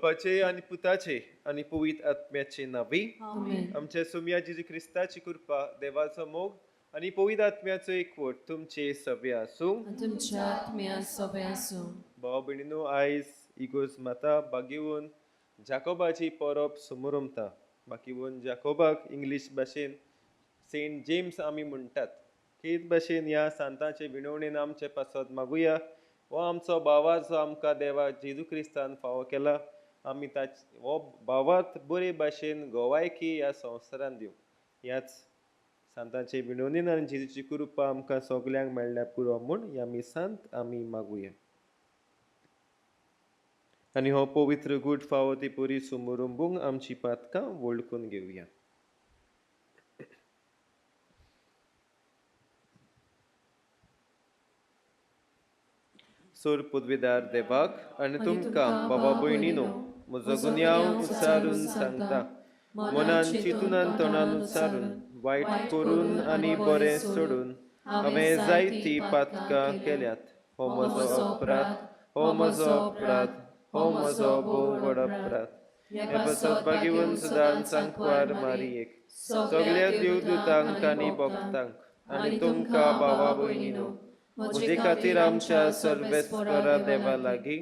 बापाचे आनी पुताचे आनी पवित्र आत्म्याचे नांवी आमच्या सोमया जेजू क्रिस्ताची कृपा, देवाचो मोग आनी पवित्र आत्म्याचो एकवट तुमचे सगळे आसूं. तुमच्या आत्म्या सोबे आसूं. भाव भयणीनो, आयज इगोज माता बागेवन जाकोबाची परब समोरमता. बाकीवन जाकोबाक इंग्लीश भाशेन सेंट जेम्स आमी म्हणटात. तेच भाशेन ह्या सांताचे विनवणेन आमचे पासत मागुया. हो आमचो भावाचो आमकां देवा जेजू क्रिस्तान फावो केला. आमी ताच हो भावार्थ बरे भाशेन गोवायकी ह्या संवसारान दिवं. ह्याच सांताचे विनवणेन आनी जेजूची कृपा आमकां सगल्यांक मेळ्ळ्यार पुरो म्हूण ह्या मिसांत आमी मागुया. आनी हो पवित्र गूट फावो ती पुरी सुमुरुंबूंक आमची पातकां वळखून घेवया. सोर पदवीदार देवाक आनी तुमकां बाबा भयणीनो म्हजो गुन्यांव उच्चारून सांगता. मनान चिंतून तोंडान उच्चारून वायट करून आनी बरें सोडून हांवें जायतीं पातकां केल्यात. हो म्हजो अपराध, हो म्हजो अपराध, हो म्हजो भोव व्हड अपराध. हे पासत बागेवन सदां सांकवार मारयेक, सगल्या देवदूतांक आनी भक्तांक आनी तुमकां भावा भयणीनो म्हजे खातीर आमच्या सर्वेस्परा देवा लागीं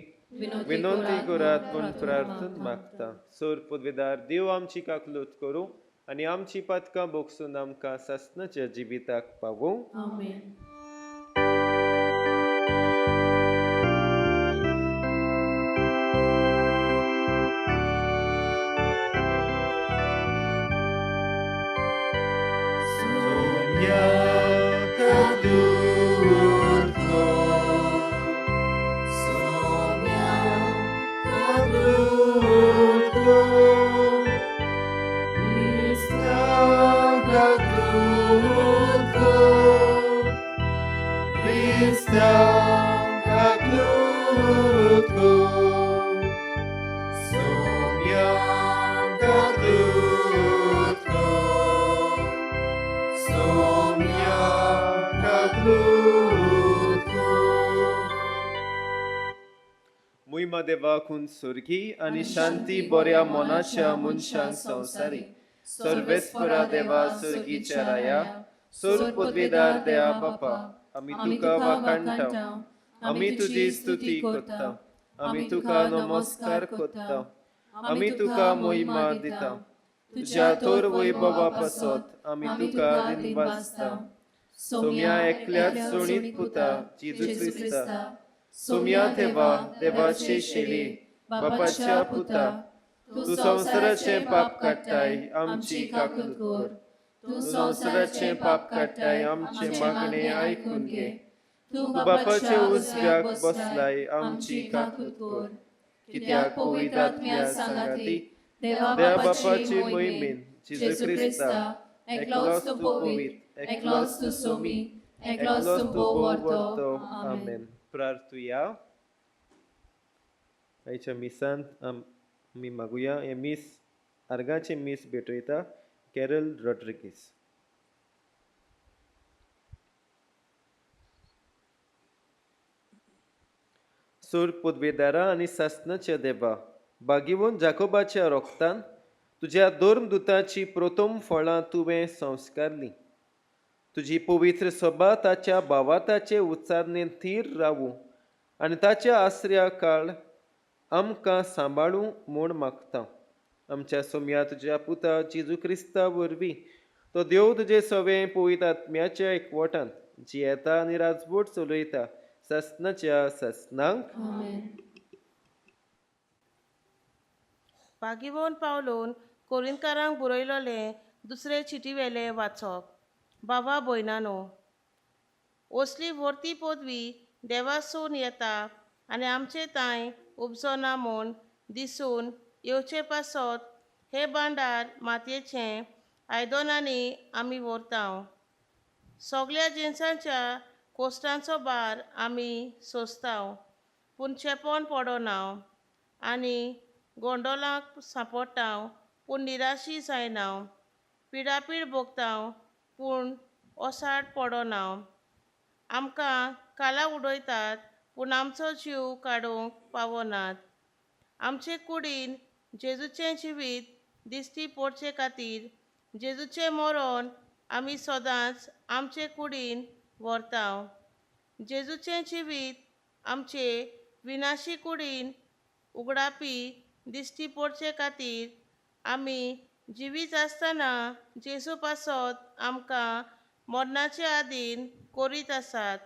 विनंती करात म्हूण प्रार्थन मागता. सोर पदवीदार देव आमची काकलूत करूं आनी आमची पातकां भोगसून आमकां सासणाच्या जिविताक पावोवं. आमेन. मोहिमा देवाकून सुर्गी आनी शांती बऱ्या मनाच्या मनशांक संवसारी. सर्वेस्परा देवा सुर्गीच्या राया, सोर पदवीदार देवा बापा, आमी तुका वाखाणटा, आमी तुजी स्तुती करता, आमी तुका नमस्कार करता, आमी तुका मोहिमा दिता. तुज्या थोर वैभवा पासत आमी तुका दिनवासता. सोम्या एकल्याच सोणीत पुता जेजू क्रिस्ता, सोम्या देवा देवाची शेली बापाच्या पुता, तूं संवसाराचें पाप काडटाय आमची काकूत कर. तूं संवसाराचें पाप काडटाय आमचें मागणें आयकून घे. तूं बापाच्या उजव्याक बसलाय आमची काकूत कर. कित्याक पवित्र आत्म्या सांगाती देवा बापाची मोहिमेन जेजू क्रिस्ता एकलोच तूं पवित्र, एकलोच तूं सोमी, एकलोच तूं भोव. आमेन. प्रार्थुया. आयच्या मिसांत आमी मागुया. हें मीस आर्गाचें मीस भेटयता कॅरल रॉड्रिगीस. सूर पदवेदारा आनी सासनाच्या देवा, बागेवन जाकोबाच्या रोगतान तुज्या धर्मदुताची प्रथम फळां तुवें संस्कारलीं. तुजी पवित्र सभा ताच्या भावाताचे उच्चारणेन थीर रावूं आनी ताच्या आसऱ्या काळ आमकां सांबाळूं म्हूण मागता. आमच्या सोम्या तुज्या पुता जेजू क्रिस्ता वरवीं तो देव तुजे सवें पवित्र आत्म्याच्या एकवटांत जियेता आनी राजबोट चलयता ससनाच्या ससनांक. आमेन. भागीवन पावलून कोरिंतकारांक बरयलोलें दुसरे चिटीवेलें वाचप. बाबा भयणानो, असली व्हरती पदवी देवासून येता आनी आमचे तांय उपजना म्हूण दिसून येवचे पासत हे भांडार मातयेचें आयदनांनी आमी व्हरता. सगल्या जिनसांच्या कोश्टांचो भार आमी सोंसता पूण चेपण पडना आनी गोंडोलाक सांपडटा पूण निराशी जायना, पिडापीड भोगता पूण ओसाड पडना. आमकां काला उडयतात पूण आमचो जीव काडूंक पावनात. आमचे कुडीन जेजूचें जिवीत दिश्टी पडचे खातीर जेजूचें मरण आमी सदांच आमचे कुडीन व्हरता. जेजूचें जिवीत आमचे विनाशी कुडीन उगडापी दिश्टी पडचे खातीर आमी जिवीत आसतना जेजू पासत आमकां मरणाचे आदीन करीत आसात.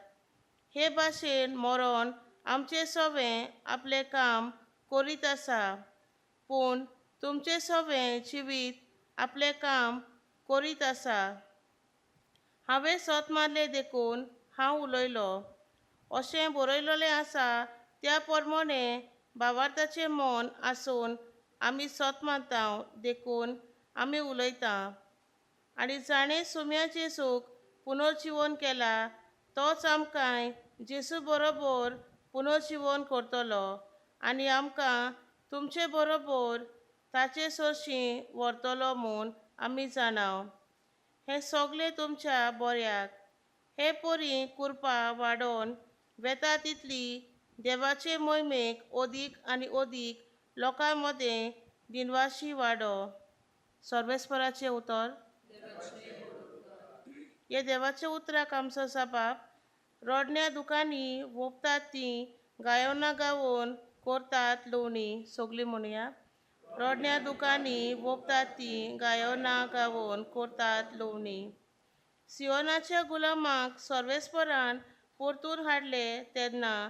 हे भाशेन मरण आमचें सवें आपलें काम करीत आसा पूण तुमचें सवें जिवीत आपलें काम करीत आसा. हांवें सत मारलें देखून हांव उलयलो अशें बरयलोलें आसा त्या प्रमाणे भावार्थाचें मन आसून आमी सत मानता देखून आमी उलयता. आनी जाणें सुम्या जेजूक पुनर्जिवन केला तोच आमकां जेजू बरोबर पुनर्जिवन करतलो आनी आमकां तुमचे बरोबर ताचे सरशीं व्हरतलो म्हूण आमी जाणाव. हें सगलें तुमच्या बऱ्याक. हे परी कुरपा वाडोवन वेता तितली देवाचे मोहिमेक अदीक आनी अदीक लोकां मदें दिनवाशी वाडो. सर्वेस्पराचें उतर. हे देवाच्या उतराक आमचो सबाब. रडण्या दुकांनी वोपतात तीं गायोना गावोन करतात लोणी. सगलीं म्हणया. रडण्या दुकांनी वोपतात तीं गायोना गावोन करतात लोणी. सियोनाच्या गुलामाक सर्वेस्परान परतून हाडले तेन्ना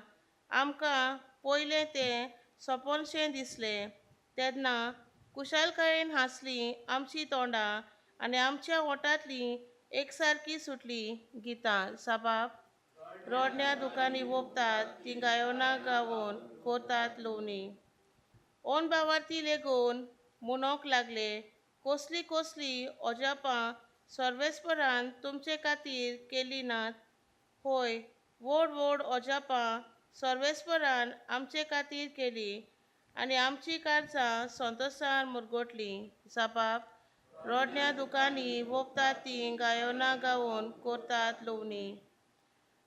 आमकां पयलें तें सपनशें दिसलें. तेन्ना कुशालकायेन हांसलीं आमचीं तोंडां आनी आमच्या ओंठांतलीं एकसारकी सुटलीं गितां. साबाब. रडण्या दुकांनी वोपतात तीं गायोना गावोन करतात लोणी. ओन बावार्थी लेगून म्हणोंक लागले कसली कसली अजापां सर्वेस्परान तुमचे खातीर केलीं नात. होय, व्हड व्हड अजापां सर्वेस्परान आमचे खातीर केलीं आनी आमचीं काळजां संतोसान मुरगटलीं. साबाब. रडण्या दुकांनी वोपतात तीं गायोना गावोन करतात लोवणी.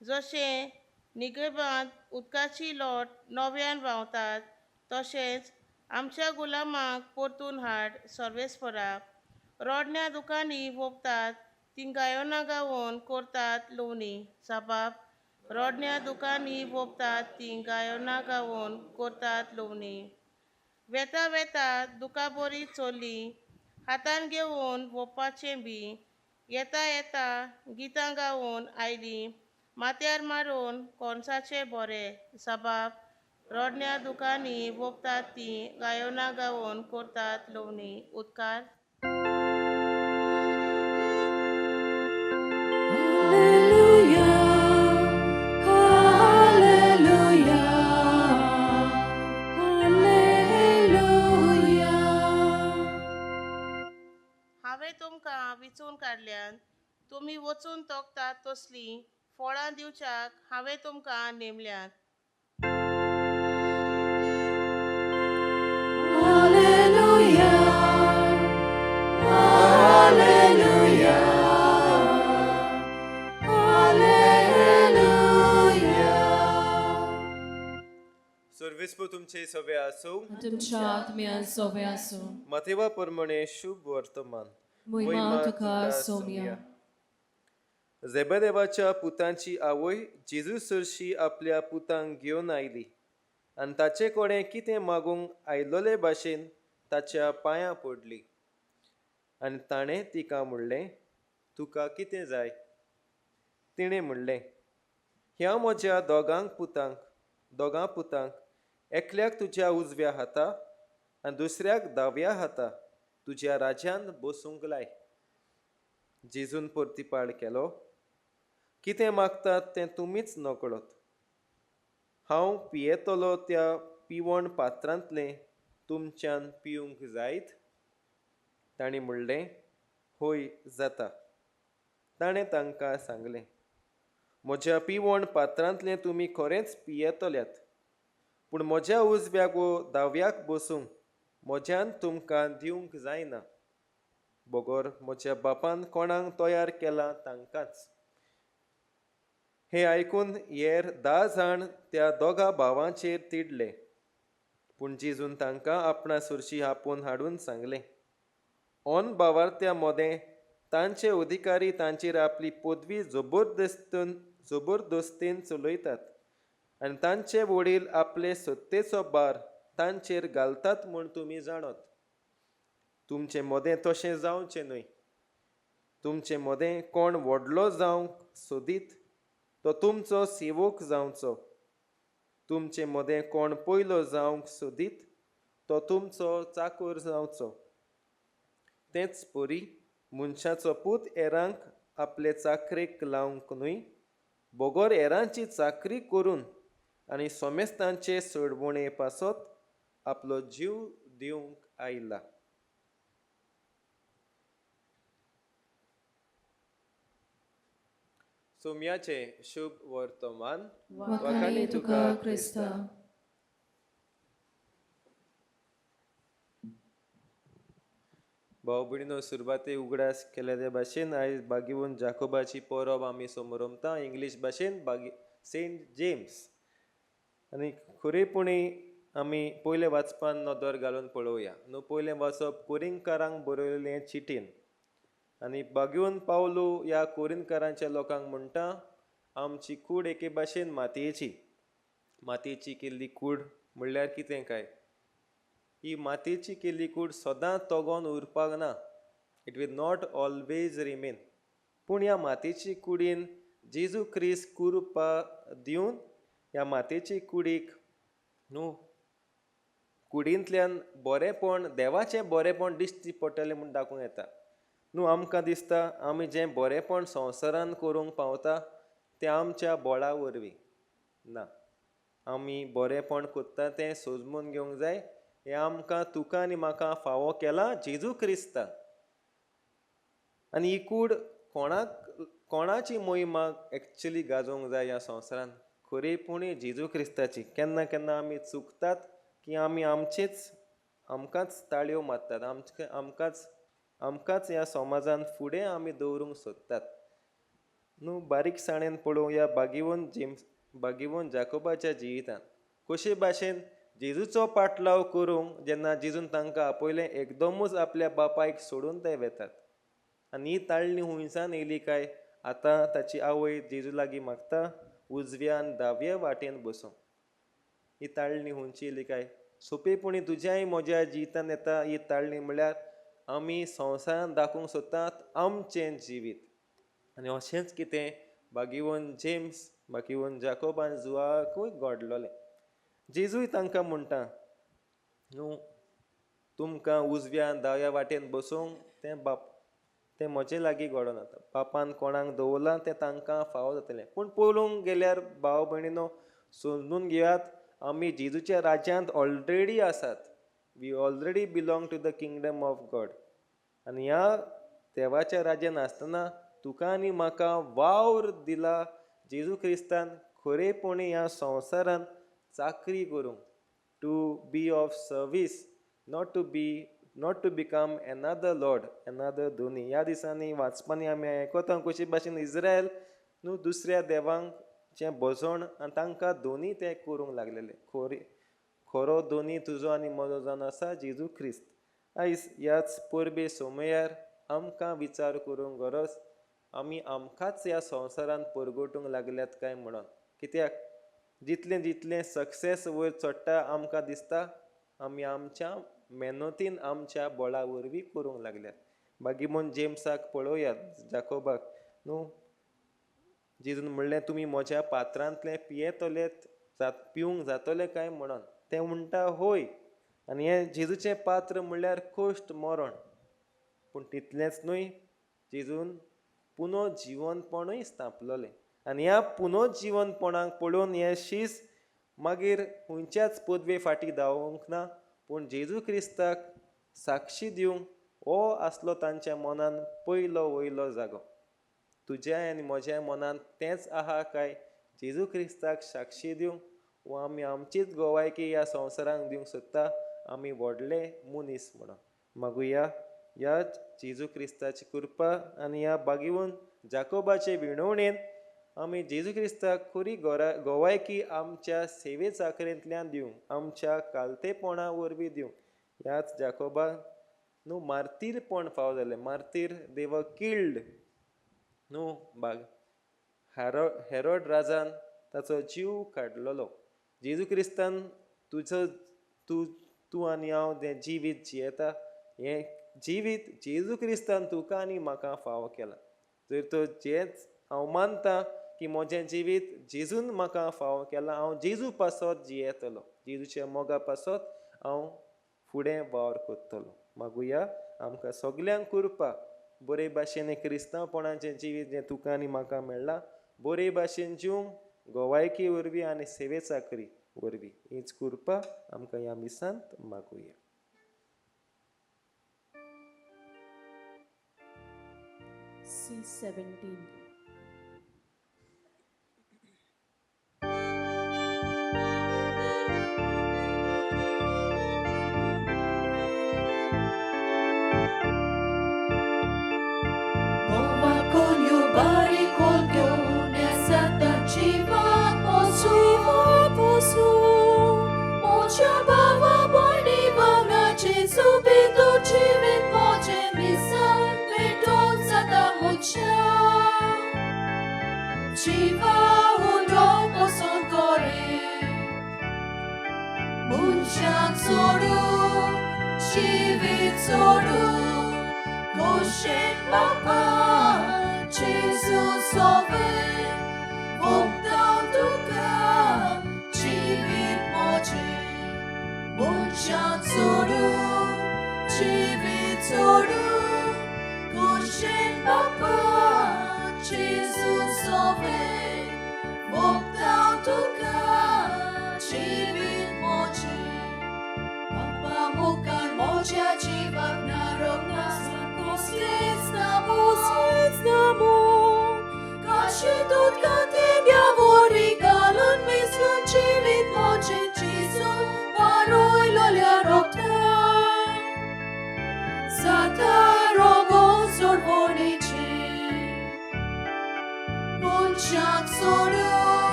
जशें निगेबांत उदकाची लोट नव्यान व्हांवतात तशेंच आमच्या गुलामाक परतून हाड सर्वेस्परा. रडण्या दुकांनी वोपतात तीं गायोना गावोन करतात लोवणी. साबाब. रडण्या दुकांनी वोपतात तीं गायोना गावोन करतात लोवणी. वेता वेता दुकां बरी चल्ली हातान घेवन वोपपाचें बी. येता येता गितां गावोन आयलीं माथ्यार मारून कोणसाचें बोरें. साबाब. रडण्या दुकांनी वोपतात तीं गायोना गावोन करतात लोवणी. उदकार. Alleluia, Alleluia, Alleluia. हांवें तुमकां विचून काडल्यान तुमी वचून तोखतात तसलीं फळां दिवच्याक हांवें तुमकां नेमल्यात. Alleluia, Alleluia, Alleluia. सर्वेस्पराचें सर्वेस्पर तुमचे सवे आसूं. तुमच्या आत्म्यान सोवे आसूं. मातेवा प्रमाणे शुभ वर्तमान. मोहिमा तुका सोम्या. जेबेदेवाच्या पुतांची आवय जेजू सरशी आपल्या पुतांक घेवन आयली आनी ताचे कडेन कितें मागूंक आयलोले भाशेन ताच्या पांयां पडली आनी ताणें तिका म्हणलें, तुका कितें जाय? तिणें म्हणलें, ह्या म्हज्या दोगां पुतांक एकल्याक तुज्या उजव्या हाता आनी दुसऱ्याक दाव्या हाता तुज्या राज्यांत बसूंक लाय. जेजून परतिपाळ केलो, कितें मागतात तें तुमीच नकळत. हांव पियेतलो त्या पिवण पात्रांतलें तुमच्यान पिवंक जायत? तांणी म्हणलें, हय जाता. ताणें तांकां सांगलें, म्हज्या पिवण पात्रांतलें तुमी खरेंच पियेतल्यात, पूण म्हज्या उजव्याक वो दाव्याक बसूंक म्हज्यान तुमकां दिवंक जायना, बगर म्हज्या बापान कोणाक तयार केलां तांकांच. हें आयकून हेर 10 जाण त्या दोगा भावांचेर तिडले. पूण जेजून तांकां आपणा सरशी आपोवन हाडून सांगलें, ऑन भावार्त्या मोदें तांचे अधिकारी तांचेर आपली पदवी जबरदस्तीन चलयतात आनी तांचे वडील आपले सत्तेचो भार तांचेर घालतात म्हूण तुमी जाणत. तुमचे मदें तशें जावचें न्हय. तुमचे मदें कोण व्हडलो जावंक सोदीत तो तुमचो सेवक जावचो. तुमचे मदें कोण पयलो जावंक सोदीत तो तुमचो चाकोर जावचो. तेंच परी मनशाचो पूत हेरांक आपले चाकरेक लावंक न्हय, बगर हेरांची चाकरी करून आनी सोमेस्तांचे सोडवणे पासत आपलो जीव दिवंक आयला. सोम्याचें शुभ वर्तमान. वाखाणे तुका क्रिस्ता. भाव भयणीनो, सुरवाते उगडास केल्या ते भाशेन आयज बागीवन जाकोबाची परब आमी समरमता, इंग्लीश भाशेन बागी सेंट जेम्स. आनी खरेपणी आमी पयलें वाचपान नदर घालून पळोवया न्हू. पयलें वाचप कोरिंकारांक बरयलें चिटीन आनी बागीवन पावलू ह्या कोरिंकारांच्या लोकांक म्हणटा, आमची कूड एके भाशेन मातयेची. मातयेची केल्ली कूड म्हणल्यार कितें काय? ही मातयेची केल्ली कूड सदां तगोन उरपाक ना. It will not always remain. पूण ह्या मातयेची कुडीन जेजू क्रिस्त कुरुपा दिवन ह्या मातयेची कुडीक न्हू कुडींतल्यान बरेंपण, देवाचें बरेंपण दिश्टी पडटलें म्हूण दाखोवंक येता न्हू. आमकां दिसता आमी जें बरेंपण संवसारान करूंक पावता तें आमच्या बळा वरवीं ना. आमी बरेंपण करता तें सोजमून घेवंक जाय. हें आमकां, तुका आनी म्हाका फावो केलां जेजू क्रिस्तान. आनी ही कूड कोणाची मोहिमा एक्चुली गाजोवंक जाय ह्या संवसारान? खरेपणी जेजू क्रिस्ताची. केन्ना केन्ना आमी चुकतात की आमी आमकांच ताळयो मारतात, आमकांच ह्या समाजान फुडें आमी दवरूंक सोदतात न्हू. बारीकसाणेन पळोवया बागीवन जाकोबाच्या जिवितान कशे भाशेन जेजूचो पाटलाव करूंक जेन्ना जेजून तांकां आपयलें, एकदमूच आपल्या बापायक सोडून ते वेतात. आनी ही ताळणी हुंयसान येयली काय? आतां ताची आवय जेजू लागीं मागता उजव्या आनी दाव्या वाटेन बसूंक. ही ताळणी हुंयची येयली काय? सोंपेपणी तुज्याय म्हज्या जिवितान येता ही ताळणी म्हणल्यार आमी संवसारान दाखोवंक सोदतात आमचें जिवीत. आनी अशेंच कितें बागीवन जेम्स, बागीवन जाकोब आनी जुवाकूय घडलोलें. जेजूय तांकां म्हणटा न्हू, तुमकां उजव्या दाव्या वाटेन बसूंक तें बाप तें म्हजे लागीं घडोना. बापान कोणाक दवरलां तें तांकां फावो जातलें. पूण पळोवंक गेल्यार भाव भयणीनो समजून घेयात, आमी जेजूच्या राज्यांत ऑलरेडी आसात. We already belong to the kingdom of God. आनी ह्या देवाच्या राज्यांत आसतना तुका आनी म्हाका वावर दिला जेजू क्रिस्तान खरेपणी ह्या संवसारांत चाकरी करूंक, to be of service, not to become another lord, another Dhoni. ह्या दिसांनी वाचपांनी आमी आयकता कशे भाशेन इस्रायल न्हू दुसऱ्या देवांचें भजण आनी तांकां दोनी ते करूंक लागलेले. खरो दोनी तुजो आनी म्हजो जावन आसा जेजू क्रिस्त. आयज ह्याच परबे सोमयार आमकां विचार करूंक गरज आमी आमकांच ह्या संवसारांत परगटूंक लागल्यात काय म्हणून. कित्याक जितलें जितलें सक्सेस वयर चडटा आमकां दिसता आमी आमच्या मेहनतीन आमच्या बळा वरवीं करूंक लागल्यात. मागीर म्हूण जेम्साक पळोवया, जाकोबाक न्हू, जेजून म्हणलें तुमी म्हज्या पात्रांतलें पियेतले पिवंक जातलें काय म्हणून. तें म्हणटा होय. आनी हें जेजूचें पात्र म्हणल्यार कोश्ट मरण. पूण तितलेंच न्हय, जेजून पुनो जिवनपणूय स्थापलोलें. आनी ह्या पुनो जिवनपणाक पळोवन हे शीस मागीर खंयच्याच पदवे फाटीं धांवूंक ना, पूण जेजू क्रिस्ताक साक्षी दिवंक हो आसलो तांच्या मनान पयलो वयलो जागो. तुज्या आनी म्हज्या मनान तेंच आहा काय जेजू क्रिस्ताक साक्षी दिवंक, वो आमी आमचीच गोवायकी ह्या संवसारांक दिवंक सोदता आमी व्हडले मनीस म्हणून. मागुया ह्या जेजू क्रिस्ताची कृपा आनी ह्या बागीवन जाकोबाचे विणवणेन आमी जेजू क्रिस्ताक खरी गोवायकी आमच्या सेवे चाकरेंतल्यान दिवंक, आमच्या कालतेपणा वरवीं दिवंक. ह्याच जाकोबाक न्हू मार्तीरपण फावो जालें. मार्तीर दे वर किल्ड न्हू बाग हेरोड राजान ताचो जीव काडलेलो. जेजू क्रिस्तान तुजो तूं तूं आनी हांव जें जिवीत जियेता हें जिवीत जेजू क्रिस्तान तुका आनी म्हाका फावो केलां. जर तर जेंच हांव मानता की म्हजें जिवीत जेजून म्हाका फावो केलां, हांव जेजू पासत जियेतलो, जेजूच्या मोगा पासत हांव फुडें वावर करतलो. मागुया आमकां सगल्यांक कृपा बरे भाशेन क्रिस्तांवपणाचें जिवीत जें तुका आनी म्हाका मेळ्ळां बरे भाशेन जिवंक गोवायकी वरवीं आनी सेवे चाकरी वरवीं हीच कृपा आमकां ह्या मिसांत मागुया. C17.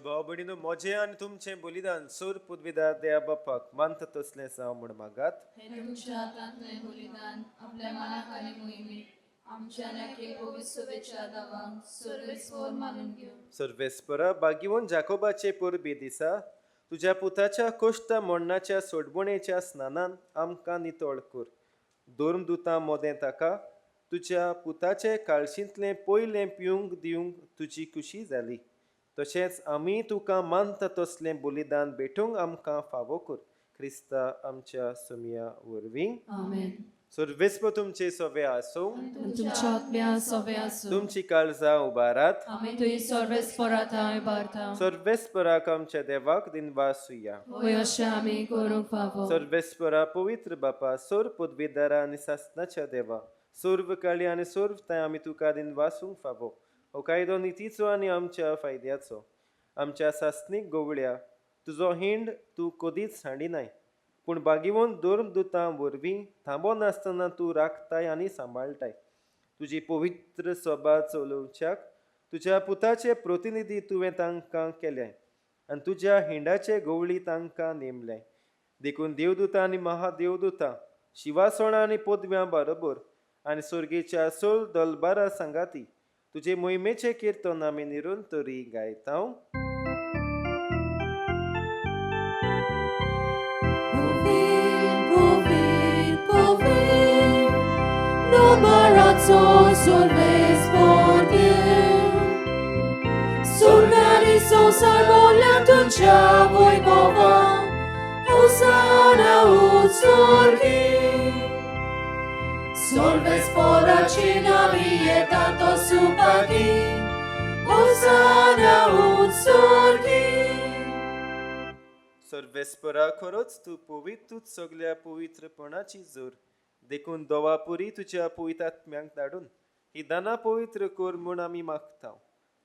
भाव भयणीनो, म्हजें आनी तुमचें बलिदान सूर पुदविदार देवा बापाक मानता तसलें जावं म्हूण मागात. तुमच्या हातांतलें बलिदान आपल्या मनाक आनी मोहिमेक आमच्या पवित्र दावांक सर्वेस्पर मानून घेवं. सर्वेस्परा बागिवन जाकोबाचे परबे दिसा तुज्या पुताच्या कोश्टा मरणाच्या सोडवणेच्या स्नानान आमकां नितळ कर. धर्मदुतां मोदें ताका तुज्या पुताचे काळशींतलें पयलें पिवंक दिवंक तुजी खुशी जाली. तशेंच आमी तुका मानता तसलें बलिदान भेटूंक आमकां फावो कर. क्रिस्ता आमच्या सोमया वरवीं. आमेन. सर्वेस्पर तुमचे सवे आसूं. तुमच्या आत्म्या सवे आसूं. तुमची काळजां उबारात. आमी तुजी सर्वेस्परा थंय उबारता. सर्वेस्पराक आमच्या देवाक दिनवासुया. होय अशें आमी करूंक फावो. सर्वेस्परा पवित्र बापा, सोर पदवीदारा आनी सासनाच्या देवा, सर्व काळी आनी सर्व थंय आमी तुका दिनवासूंक फावो. हो कायदो नितीचो आनी आमच्या फायद्याचो. आमच्या सासणीक गोवळ्या तुजो हिंड तूं कदीच हाडिनाय. पूण बागिवून धर्मदुतां वरवीं थांबो नासतना तूं राखताय आनी सांबाळटाय. तुजी पवित्र सभा चलोवच्याक तुज्या पुताचे प्रतिनिधी तुवें तांकां केले आनी तुज्या हिंडाचे गवळी तांकां नेमले. देखून देवदुतां आनी महादेवदुतां शिवासणां आनी पदव्यां बरोबर आनी सर्गेच्या सोल दलबारा सांगाती तुजे मोहिमेचें किर्तन आमी निरंतरी गायता. Solves por cina mie tanto supagi, Hosanna ut sorgi. सर्वेस्परा खरोच तूं पवित्रूच सगल्या पवित्रपणाची जोर, देखून दोवा पुरी तुज्या पवित्र आत्म्यांक धाडून ही दानां पवित्र कर म्हूण आमी मागता.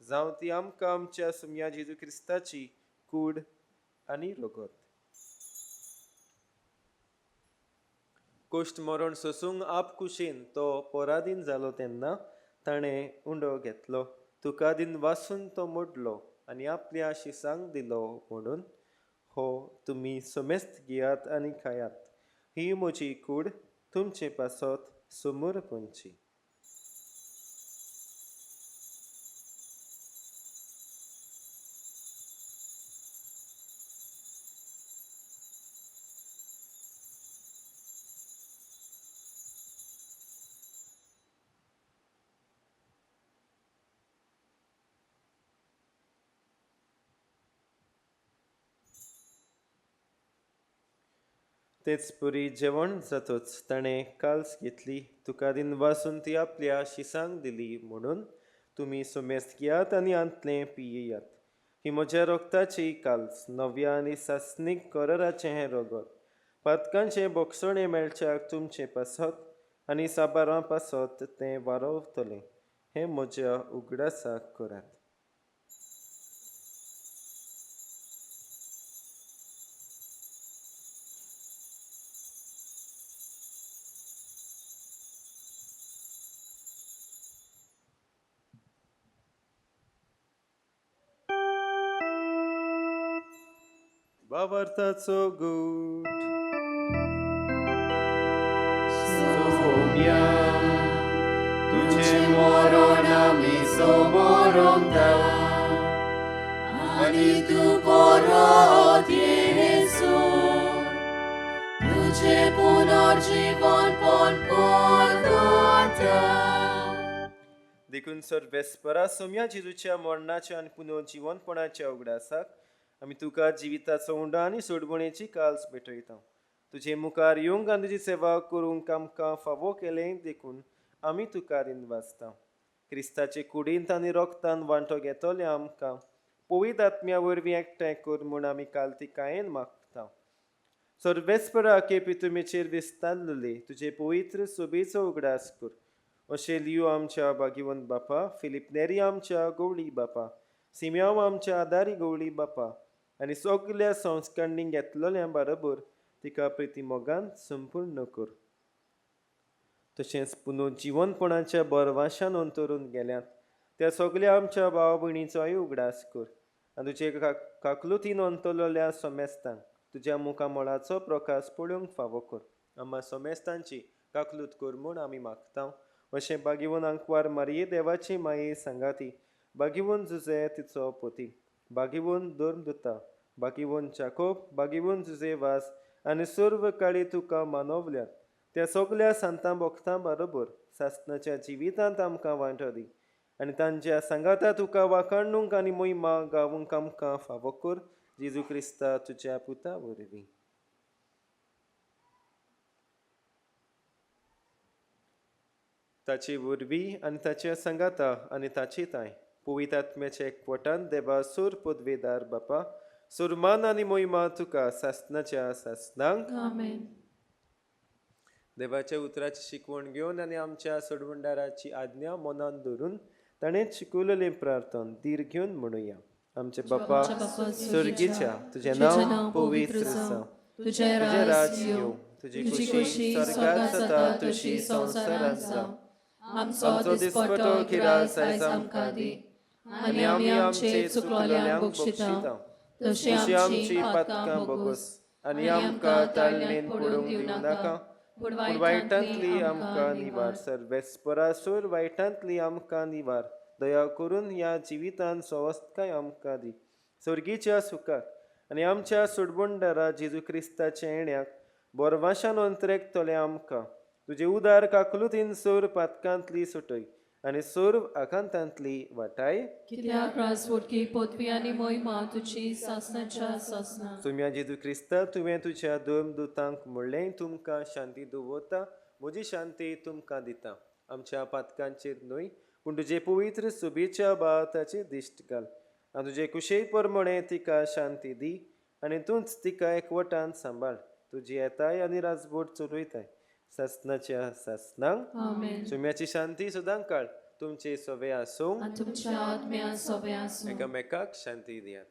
जावं ती आमकां आमच्या सुम्या जेजू क्रिस्ताची कूड आनी रगत. कोश्ट मरण सोसूंक आपकुशीन तो पराधीन जालो तेन्ना ताणें उंडो घेतलो, तुका दिन वासून तो मोडलो आनी आपल्या शिसांक दिलो म्हणून, हो तुमी समेस्त घेयात आनी खायात, ही म्हजी कूड तुमचे पासत समोर पंची. तेच पुरी जेवण जातच ताणें काल्स घेतली, तुका दिन वासून ती आपल्या शिसांक दिली म्हणून, तुमी समेस्त घेयात आनी आंतलें पियेयात, ही म्हज्या रक्ताची काल्स, नव्या आनी सासणीक कराराचें हें रगत, पातकांचें बोगसणें मेळच्याक तुमचें पासत आनी साबारां पासत तें वारवतलें. हें म्हज्या उगडासाक करात. भावार्थाचो गूट. सोम्या तुझे मरण आमी समोरमता आनी तूं परत येसू, तुझे पुनर्जीवन पण परतता. देखून सर्वेस्परा सोम्या जेजूच्या मरणाच्या आनी पुनर्जिवनपणाच्या उगडासाक आमी तुका जिविताचो उंडो आनी सोडवणेची काल्स भेटयता. तुजे मुखार येवंक आनी तुजी सेवा करूंक आमकां फावो केलें देखून आमी तुका रीण वाचता. क्रिस्ताचे कुडींत आनी रोगतान वांटो घेतले आमकां पवित्र आत्म्या वरवीं एकठांय कर म्हूण आमी कालतिकायेन मागता. सर्वेस्परा केपी तुमीचेर विस्तारलेले तुजे पवित्र सोबेचो उगडास कर. अशें लियो आमच्या बागिवंत बापा, फिलीप नेरी आमच्या गवळी बापा, सिम्याव आमच्या आदारी गवळी बापा आनी सगल्या संस्कारांनी घेतलेल्या बरोबर तिका प्रिती मोगान संपूर्ण कर. तशेंच पुनः जिवनपणाच्या बरवाशान अंतरून गेल्यात त्या सगल्या आमच्या भाव भयणीचोय उगडास कर आनी तुजे काकलुतीन अंतरलेल्या सोमेस्तांक तुज्या मुखामळाचो प्रकाश पळोवंक फावो कर. आम्हा सोमेस्तांची काकलूत कर म्हूण आमी मागता. अशें बागिवन आंकवार मारये देवाची माये सांगाती, बागिवन जुजे तिचो पती, बागिवन धर्मदुता, बागिवन जाकोब, बागिवन जुजे वास आनी सर्व काळी तुका मानवल्यात त्या सगल्या सांतां भक्तां बरोबर सासणाच्या जिवितांत आमकां वांटो दी आनी तांच्या सांगाता तुका वाखाणूंक आनी मोहिमा गावूंक आमकां फावो कर. जेजू क्रिस्ता तुज्या पुता वरवीं. ताचे वरवीं आनी ताच्या सांगाता आनी ताचे ताय पवित्र आत्म्याच्या एकवटान देवा सूर पदवेदार बापा, सुरमान आनी मोहिमा तुका सासणाच्या सासणांक. आमेन. देवाच्या उतराची शिकवण घेवन आनी आमच्या सोडवणदाराची आज्ञा मनान धरून ताणें शिकवलेलें प्रार्थन धीर घेवन म्हणुया. आमचे बापा स्वर्गीच्या, तुजें नांव पवित्र जावं, तुझें तुजें राज राज येवं, येवं, तुजी तुजी खुशी खुशी स्वर्गात स्वर्गात जाता जाता तशी तशी संवसारांत संवसारांत जावं. जावं. आमचो आमचो दिसपटो दिसपटो गिरास गिरास आयज आयज आमकां आमकां दी दी आनी आमी आमचे चुकलोल्यांक बोगशिता तशी तशी आमची पातकां बोगोस आनी आमकां ताळणेन पडूंक दिवं नाका, पूण पूण वायटांतली आमकां निवार. सर्वेस्परासूर वायटांतली आमकां निवार. दया करून ह्या जिवितान सवस्तकाय आमकां दी, सर्गीच्या सुखाक आनी आमच्या सुडबुंडरा जेजू क्रिस्ताच्या येण्याक बोरवाशान अंतरेकतले आमकां. तुजे उदार काकलुतीन सोर पातकांतली सुटय आनी सोर आकांतांतली वाटाय. कित्याक राजवटकी पदवी आनी मोहिमा तुजी सासणाच्या सासणा. सोम्या जेजू क्रिस्ता, तुवें तुज्या दोन दुतांक म्हणलें, तुमकां शांती दवरता, म्हजी शांती तुमकां दिता. आमच्या पातकांचेर न्हय पूण तुजे पवित्र सुबेच्या बाळाची दिश्ट घाल आनी तुजे कुशे प्रमाणे तिका शांती दी आनी तूंच तिका एकवटान सांबाळ. तुजी येताय आनी राजबोट चलयताय सासणाच्या सासणांक. आमेन. सोम्याची शांती सदां काळ तुमचे सवे आसूं आनी तुमच्या आत्म्या सोबे आसूं. एकामेकाक शांती दियात.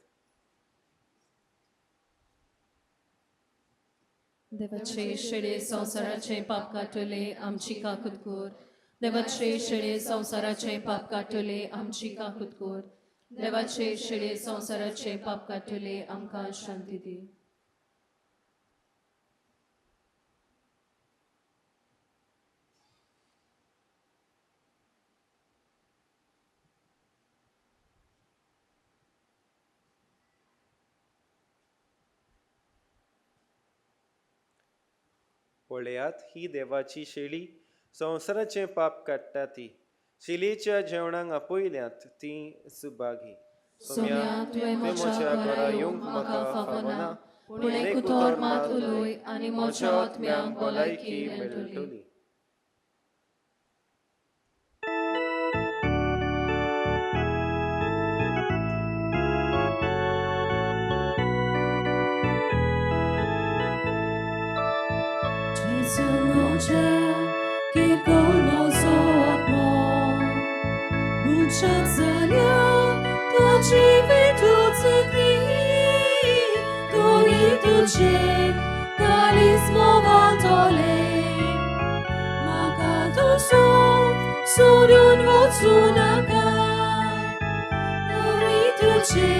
देवाचे शेळे संवसाराचे पाप काटले आमची काकूत कर. देवाचे शेळे संवसाराचे पाप काटले आमची काकूत कर. देवाचे शेळे संवसाराचे पाप काटले आमकां शांती दी. पळयात ही देवाची शेळी, संवसाराचें पाप काडटा ती. शेळयेच्या जेवणाक आपयल्यात ती सुभागी. सोम्या, तुवें म्हज्या घरा येवंक म्हाका फावना, पूण एक उतर मात उलय आनी म्हज्या आत्म्याक भलायकी मेळटली. Gesù moja, che conosco atmo, mucha zalia, to ci vedo cicli, to riduce, calismo vantole, ma canto su, surun vozunaka, to riduce,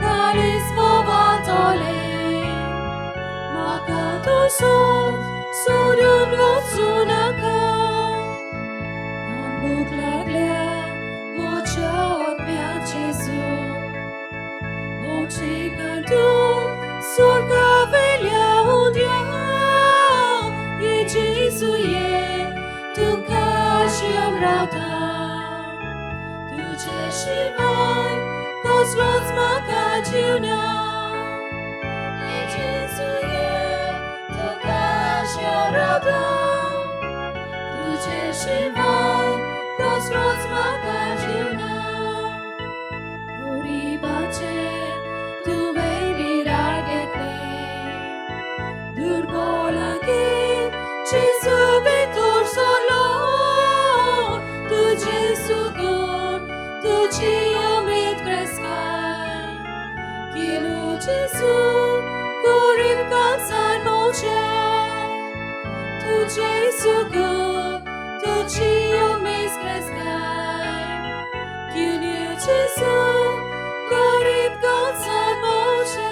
calismo vantole, ma canto su, surun vozunaka, Tambuk laglea, mocha otmea Gesù, mochi cantu, surca velia undia, e Gesù ye, tu casciam rauta, tu cescivan, coslots macagiuna, e Gesù ye, tu casciam rauta, tu cescivan, coslots macagiuna. Uribace, tu vei ragetle, Durbolagi, Gesù vetor solo, tu Gesù con, tu ci amrit crescai, Chinu Gesù, curim calzan moce, tu Gesù con, tu ci amrit crescai, Chinu Gesù, curim calzan moce.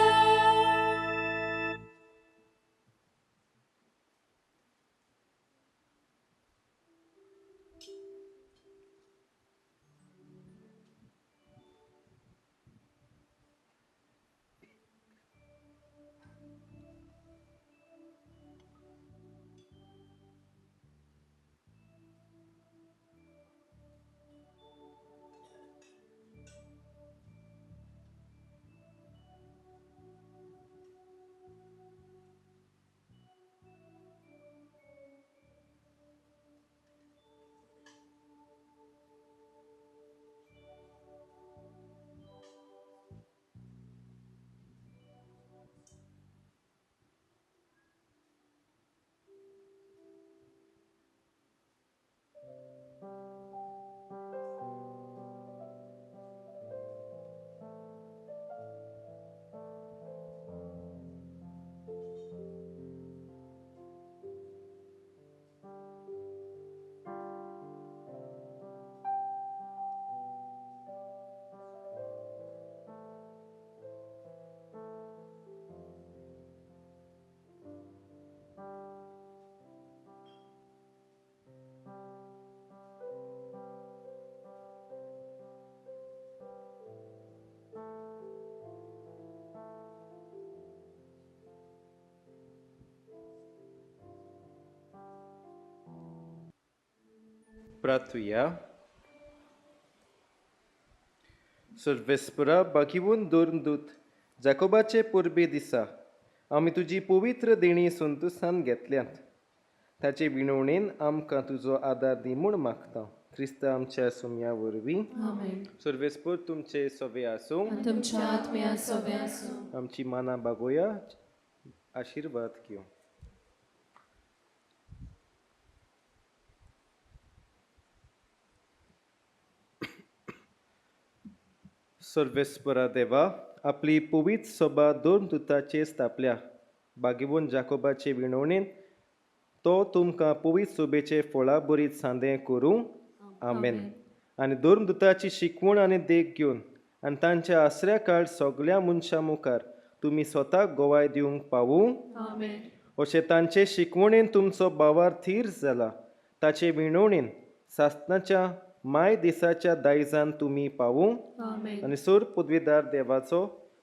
प्रार्थुया. सर्वेस्परा बाकिवून धर्मदूत जाकोबाचे परबे दिसा आमी तुजी पवित्र देणी संतोसान घेतल्यात. ताचे विनवणेन आमकां तुजो आदार दी म्हूण मागता, क्रिस्त आमच्या सुम्या वरवीं. आमेन. सर्वेस्पर तुमचे सवे आसूं. आनी तुमच्या आत्म्या सोबे आसूं. आमची मानां बागोया, आशिर्वाद घेवं. सर्वेस्परा देवा, आपली पवित्र सभा दोन दुताचेर स्थापल्या. बागेवन जाकोबाचे विनवणेन तो तुमकां पवित्र सभेचे फळां बरीत सांदे करूं. आमेन. आनी धर्मदुताची शिकवण आनी देख घेवन आनी तांच्या आसऱ्या काळ सगल्या मनशां मुखार तुमी स्वताक गवाय दिवंक पावूं. आमेन. अशें तांचे शिकवणेन तुमचो बावार थीर जाला. ताचे विनवणेन सासणाच्या माय दिसाच्या दायजान तुमी पावूं. आमेन. आनी सोर पदवीदार देवाचो,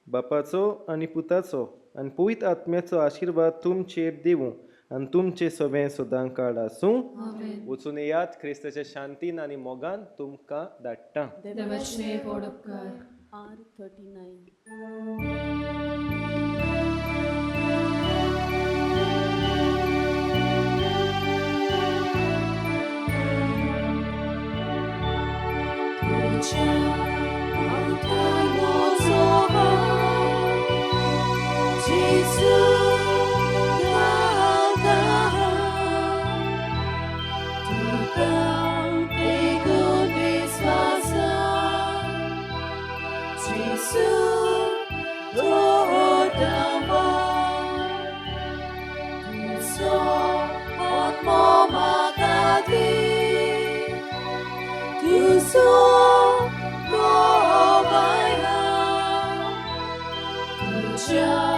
बापाचो आनी पुताचो आनी पवित्र आत्म्याचो आशिर्वाद तुमचेर दिवूं आनी तुमचे सगळें सदां काळ आसूं. आमेन. वचून येयात, क्रिस्ताच्या शांतीन आनी मोगान तुमकां धाडटा. देवाचे व्हड उपकार. R39. तुज्या हातान म्हजो हात, जेजू घालता हांव. तुका तेगून विस्वासान, जेजू दवरता वाट. तुजो आत्मो म्हाका दी, तुजो गवाय हांव. तुज्या